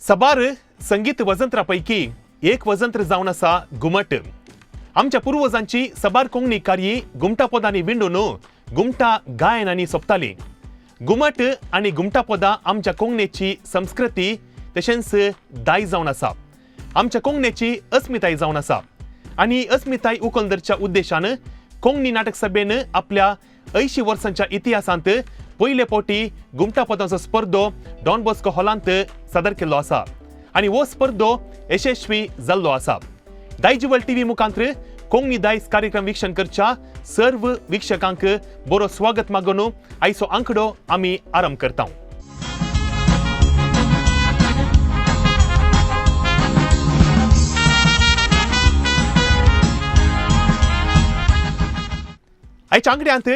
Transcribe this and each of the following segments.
सबार संगीत वजंत्रापैकी एक वजंत्र जावन आसा घुमट। आमच्या पुर्वजांची सबार कोंकणी कार्य घुमटा पदांनी विंडून घुमटा गायनांनी सोंपताली। घुमट आनी घुमटा पदां आमच्या कोंकणीची संस्कृती तशेंच दायज जावन आसा, आमच्या कोंकणीची अस्मिताय जावन आसा आनी अस्मिताय उखल धरच्या उद्देशान कोंकणी नाटक सभेन आपल्या 80 वर्सांच्या इतिहासांत पयले फावटी घुमटा पदांचो स्पर्धो डॉन बॉस्को हॉलांत सादर केल्लो आसा आनी हो स्पर्धो यशस्वी जाल्लो आसा। दायजिवल टीव्ही मुखांत्र कोंकणी दायज कार्यक्रम वीक्षण करच्या सर्व वीक्षकांक बरो स्वागत मागून आयचो आंकडो आमी आरंभ करता। आयच्या आंकड्यांत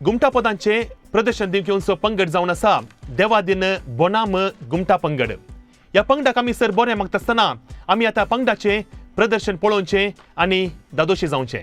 घुमटा पदांचे प्रदर्शन दिवंक येवचो पंगड जावन आसा देवादीन बोनाम घुमटा पंगड। ह्या पंगडाक आमी सर बरें मागता आसतना आमी आतां पंगडाचें प्रदर्शन पळोवचें आनी दादोशी जावचें।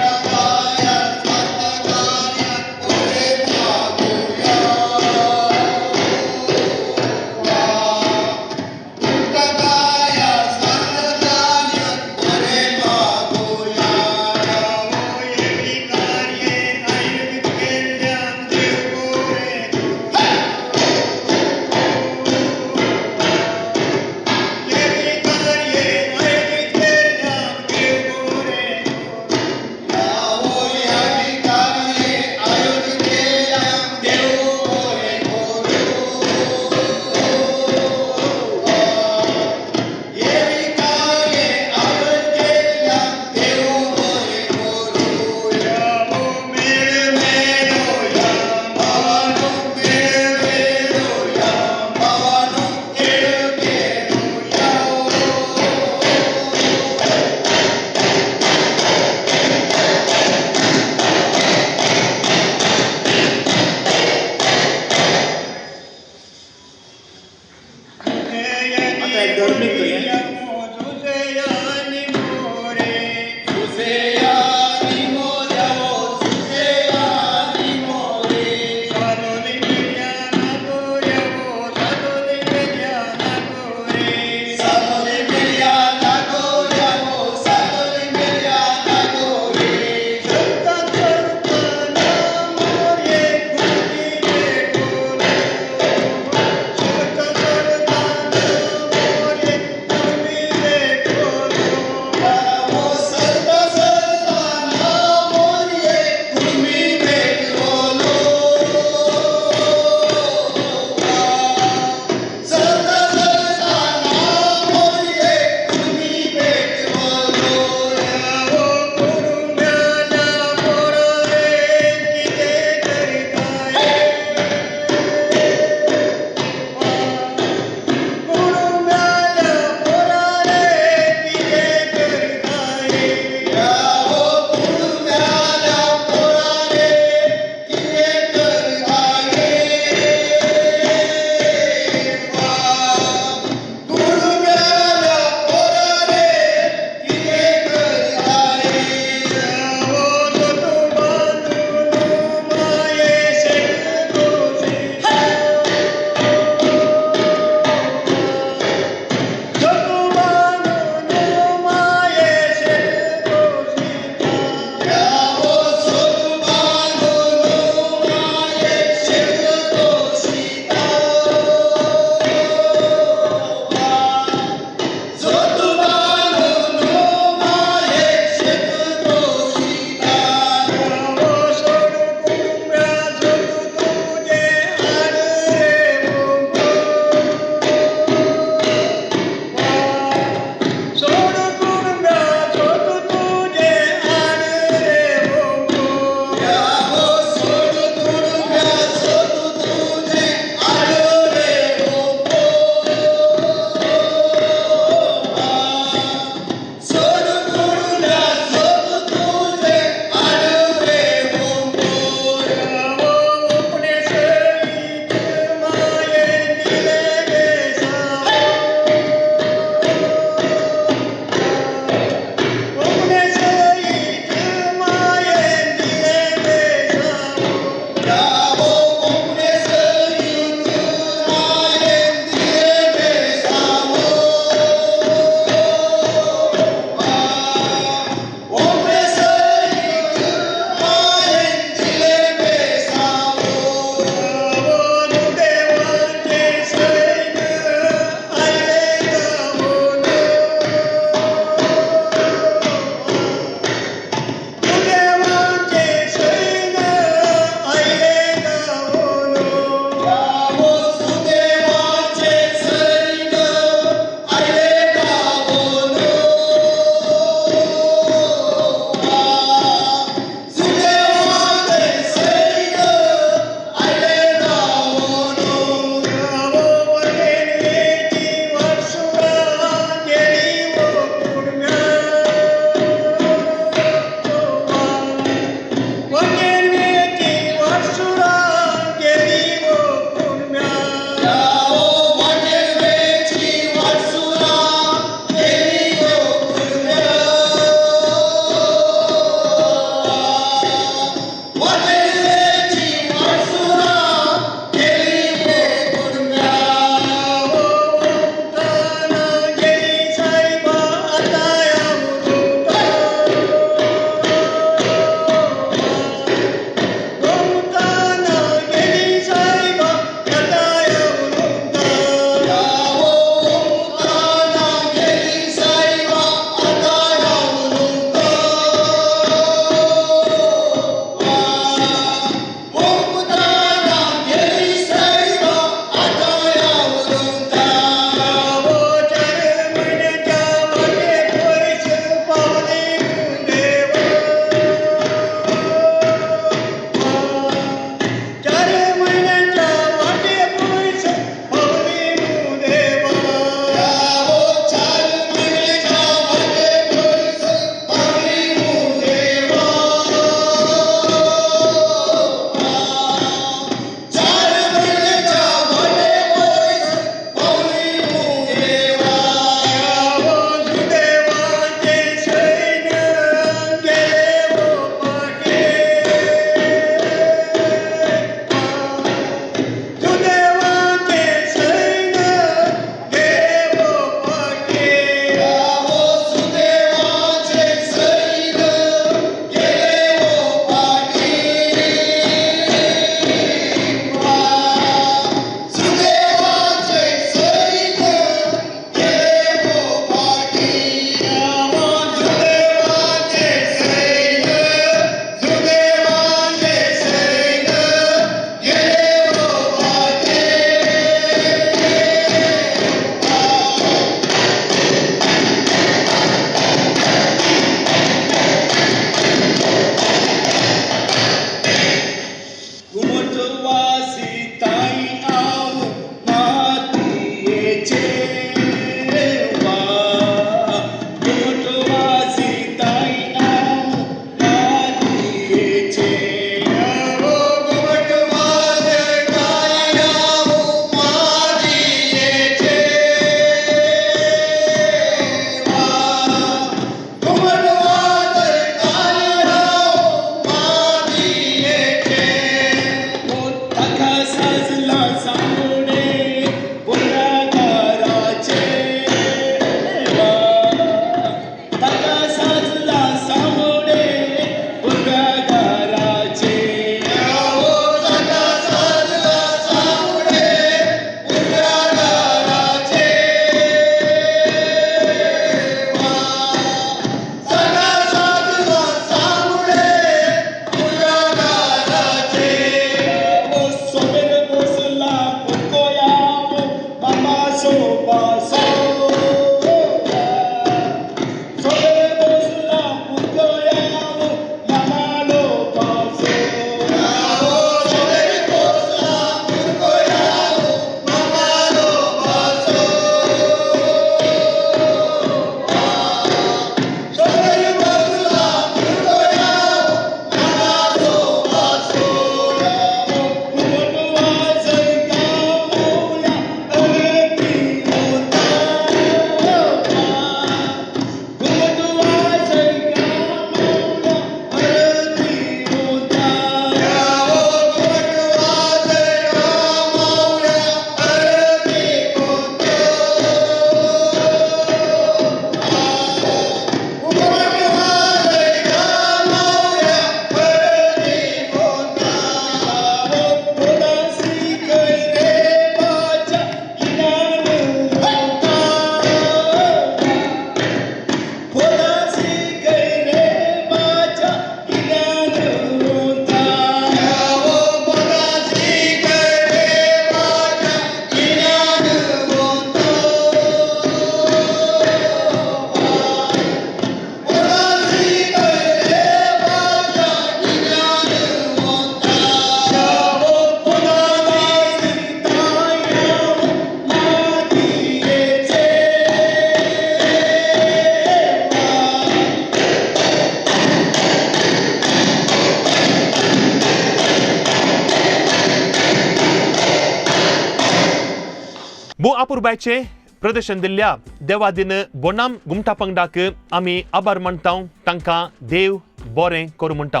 भू अपुरबायचें प्रदर्शन दिल्ल्या देवादीन बोनाम घुमटा पंगडाक आमी आभार मानता, तांकां देव बरें करूं म्हणटा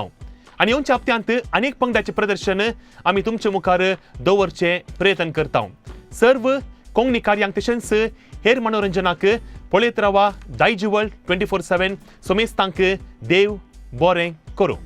आनी येवच्या हप्त्यांत अनेक पंगडाचें प्रदर्शन आमी तुमचे मुखार दवरचें प्रयत्न करता. सर्व कोंकणी कार्यांक तशेंच हेर मनोरंजनाक पळयत रावा दायजिवल 24/7. समेस्तांक देव बरें करूं.